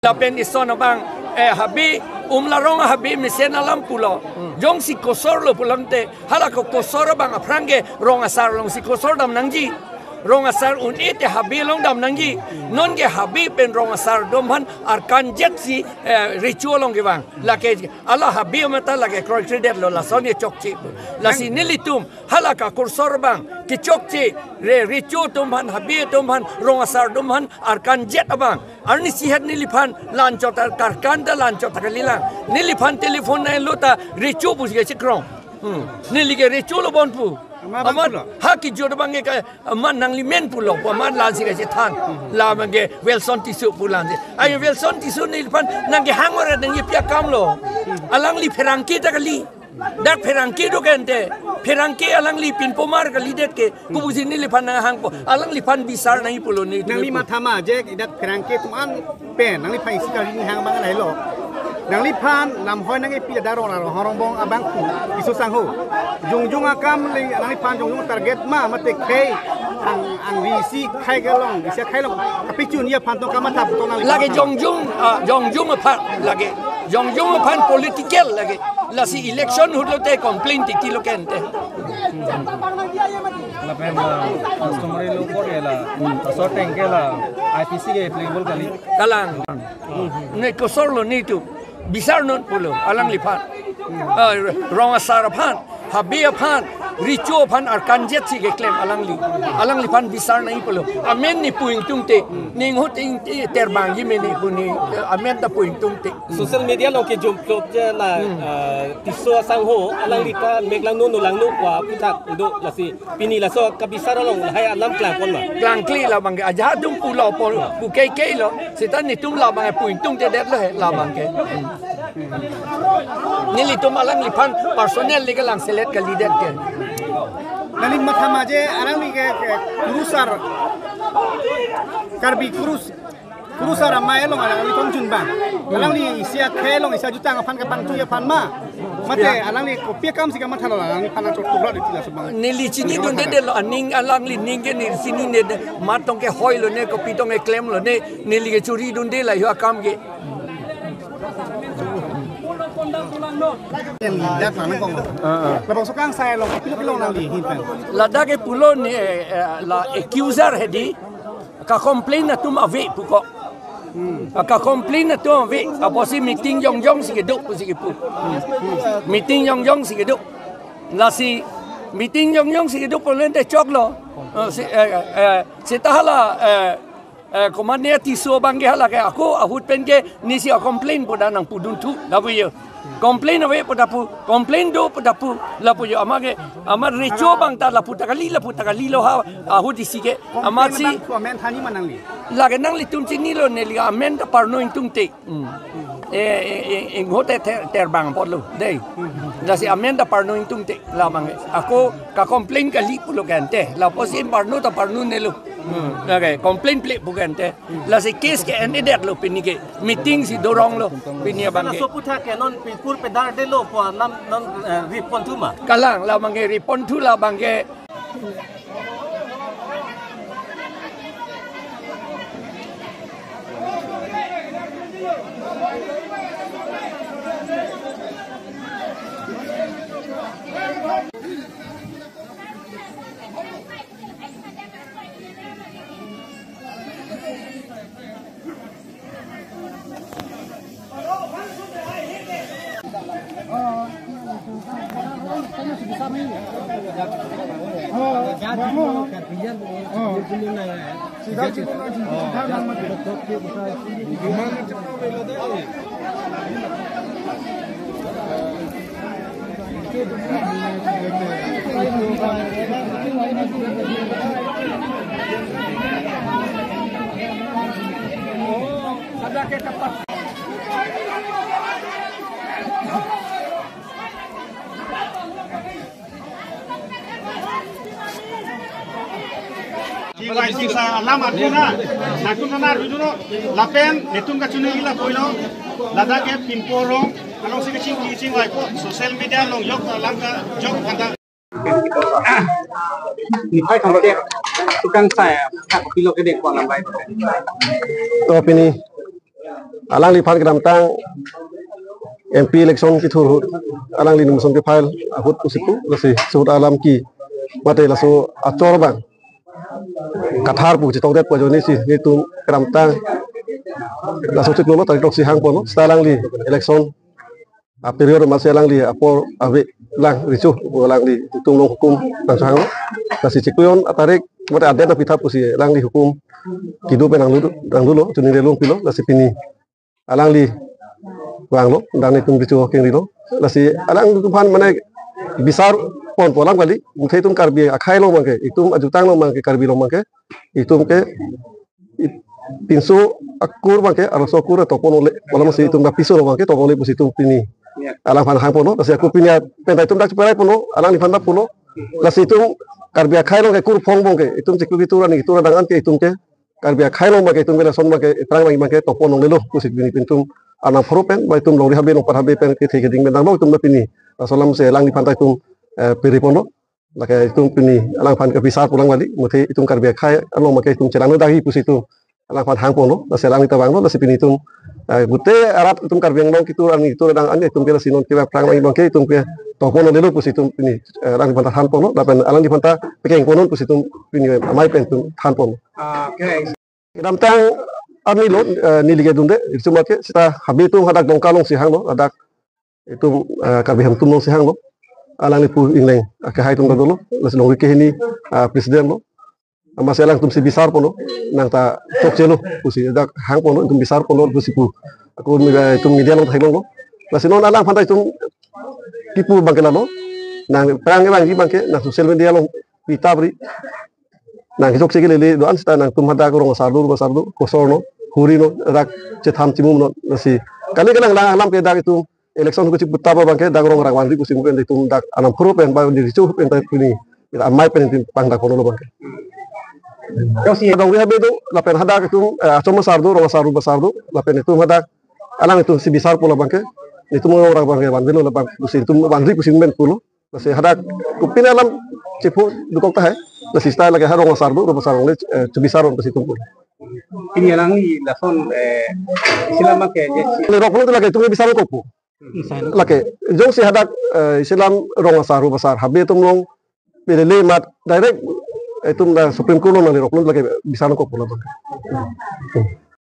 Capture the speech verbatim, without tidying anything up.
Lapen ison abang, eh, Habe, Umlarong Habe mesen alam pulo. Jongsi kosor lo pulote, hala ko kosor abang aphrang ke rong asar alongsi kosor dam nangji. Rong asar un-e te Habe along dam nangji. Non ke Habe pen rong asar atum aphan arkan jet si, eh, recho along kevang. Lake hala Habe amat ta lake kroikredet lo, lason ke chokche. Lasi nelitum hala ka kosor abang kechokche, re, recho atum aphan, Habe atum aphan, rong asar atum aphan arkan jet abang. Arnisi het neliphan la-anchot ta karkan ta la-anchot ta kalilang. Neliphan telephone nai lo ta recho pusi kachekrong. Hmm. Neli ke recho lo bon pu. Ama abang Amat pulo. Ha kejut abang ke ka, amat nangli men pulo pu, amat la-ansi kachethan. La abang ke Welson Tisso pu la-ansi. Ayo Welson Tisso neliphan nangkehang oret nangji pi akam lo. Alangli pherangke ta kali. Dak pherangke do kente. Pherangke alangli pinpomar kalidet ke. Kopusi neliphan nanghangpo. Alangliphan bisar nangji pulo ni. Nangli matha ma je dak pherangke atum an pen nangliphan isi kali ni hang abang lahelo. Nangliphan namhoi nangkepi ladak rong, rong, rong bong abang pu Tisso sangho. Jongjong akam le nangliphan jongjong target ma mate khei ang, ang isi khei kelong, isi khei long. Kapichun ya phan to kamatha to nangliphan. Lake jongjong, ah, jongjong aphan lake. Jongjong aphan political lake. Lasi election ahut lote complain titi lo kente. Lapen la customary law court ke la, asor ateng ke la, I P C ke applicable kali. Kalang. Ne kosor lo netum. Bisar non pulo, alangliphan. Ah, rong asar aphan, Habe aphan, recho aphan arkan jet si keklem alangli. Alangliphan bisar nangji pulo. Amen ne pu ingtungte, ne inghut ingti terbang ji mene pu ne, eh, amen ta pu ingtungte. Social media along kejum plot je la, eh, Tisso asangho, alangli ta mek langno no langno kwa aputhak do lasi. Pini laso kabisar along lahai alam klangpon ma? Klangkle la abang ke, ajahak atum pulo pon, pu keikei lo. Seta netum la abang ke pu ingtungtedet lo he la abang ke. Nelitum alangliphan personal le kelang selet kalidet ke. Nangli matha ma je alangli ke, ke kurusar, Karbi kurus, kurusar amei along alangli tongjun abang. Alangli isi akhei along isi ajutang aphan kepangtui aphan ma. Mate alangli kopi akam si kamatha lo, alangliphan nangchot tukra di tila subang. Neli chinidundedet lo, aning alangli ning ke neli chinine, mat tong kehoi lo ne, kopi tong keklem lo ne, neli ke churidunde lahai akam ke. Yang lihat mana kong? Ah, ah. Labangso kangsai along, pilo pilo nangli hin pen. Ladak ke pulo ne, eh, eh, la accuser hedi. Ka-complain atum ave pu ko. Hmm. Ka-complain atum ave. Apotsi meeting jongjong si kedo pusi kepu. Hmm. Meeting jongjong si kedo. Lasi meeting jongjong si kedo pulote choklo. Eh, si, eh, eh, seta hala, eh, eh, komatne Tisso abang ke hala ke ako ahut pen ke nesi a-complain pu da nangpudunthu lapu jo. Complain ave pu da pu, complain do pu da pu, lapu jo amat ke, amat recho abang ta lapu ta kali, lapu ta kali lo ha, ahut isi ke, amatsi. Complain abang ko amen thani ma nangli? Lake nanglitum chinilo neli amen ta parno ingtungte. Hmm. Eh, eh, eh, eh, inghut te ter, terbang apotlo, dei. Lasi amen ta parno ingtungte, la abang ke. Ako ka-complain kali pulo kente, la apotsi parno ta parno nelo. Hmm. Lake, complain ple pu kente. Lasi case ke-endedetlo pini ke. Meeting si dorong lo pini abang ke. Laso aputhak ke non pipur pedar delo pu alam non, eh, riponthu ma? Kalang, la abang ke riponthu la abang ke. Chingvai chingsa alam atum na, atum na na rujuno, lapen netum kachini ila koilo, ladak ke pinpo rong, along si kachingki chingvai po, social media along jok alam ka, jok kata. Ni phai thang tek, tukang saya, tak pilo ke dek ko alam bai. To pini. Alangliphan kedamtang M P election kethur ahut, alangli nomination ke-file ahut pusi pu, lasi suhut alam ke mate laso achor abang kathar pu chetongdet pu ajoine si netum kedamtang laso chiklo lo tarik throksi hangponlo, seta alangli election a-period amatsi alangli apor ave lang recho, alangli itum along hukum nangchehanglo. Lasi chiklo jon atarik mate adet nangpitha pusi alangli hukum kedo pen nanglu, nanglulo, chuning le longpilo, lasi pini alangli vanglo, dang netum recho kengrilo. Lasi alangliphan mane bisar ponpo alam kali, muthe itum Karbi akhei along abangke, itum ajutang along abangke, Karbi along abangke, itum ke i-, pinso akur abangke, arloso akur topon longle, wala masi itum ta piso along abangke topon longle pusi itum pini alangphan hangponlo, lasi ako pini pen ta itum dak cheperai ponlo, alangliphan ta pulo, lasi itum Karbi akhei along ke kur phong abangke, itum chiklo ketur ani ketur adang an ke itum ke Karbi akhei along abangke itum ke lason abangke, iprang abangke topon longlelo pusi pini pintum arnam pharo pen, ba itum longri habe longpat habe pen kethe keding pen danglo itum ta pini. Laso alam si alangliphan ta itum, eh, piri ponlo. Lake itum pini alangphan kebisar pu alam kali, muthe itum Karbi akhei along abangke itum chelang nangji pusi itum alangphan hangponlo, lasi alangli ta vanglo, lasi pini itum, eh, gute arat itum Karbi Anglong ketur ani ketur adang an itum ke lasi non ke aphrang abangke itum ke topon longlelo pusi itum pini, eh, alangliphan ta thanponlo, lapen alangliphan ta pekeng ponnon pusi itum pini amei pen itum thanponlo. Ah, okay. Kedamtang arni lo, eh, neli kedunde, itum ke seta habe atum hadak Dongka alongsi hanglo, hadak itum, eh, Karbi Hemtum alongsi hanglo. Alangli pu ingleng, eh, kehai atum ta dolo, lasi longri kehini, eh, president lo. Amatsi alangtum si bisar ponlo, nang ta chokchelo pusi dak hangponlo, itum bisar ponlo pusi pu. Ako mi-, eh, itum media along theklonglo. Lasi non alangphan ta itum kipu abangke lalo, nang prang abangji abangke, nang social media along pi ta bri. Nang kechokche kelele do-an seta nangtum hadak rong asar do, rong asar do, kosor no, huri no, rak chetham chimum no, lasi. Kali kalang lang alam ke dak itum election ko chiputa abangke dak rong rang vanri kusim pen itum dak arnam pharo pen ba di recho pen ta pini. Amei pen itum pangdak ponlo abangke. Jongsi dongri habe do, lapen hadak itum, eh, achom asar do, rong asar do, basar do, lapen itum hadak alanglitum si bisar ponlo abangke. Itum rong rang abangke vanvelo labang, kusi itum vanri kusim pen pulo. Lasi hadak kopine alam chepho dokok tahai. Lasi seta lake ha rong asar do, rong asar longle, eh, chebisar ong pusi itum pu. Pini alangli lason, eh, isi alam abangke je si. Lake rok pulo lake itum bisar kokpo. Lake jongsi hadak, eh, isi alam rong asar, rong asar habe atum along pelele amat direct itum ta Supreme Court along nangle rok pulo lake bisar kokpo labang.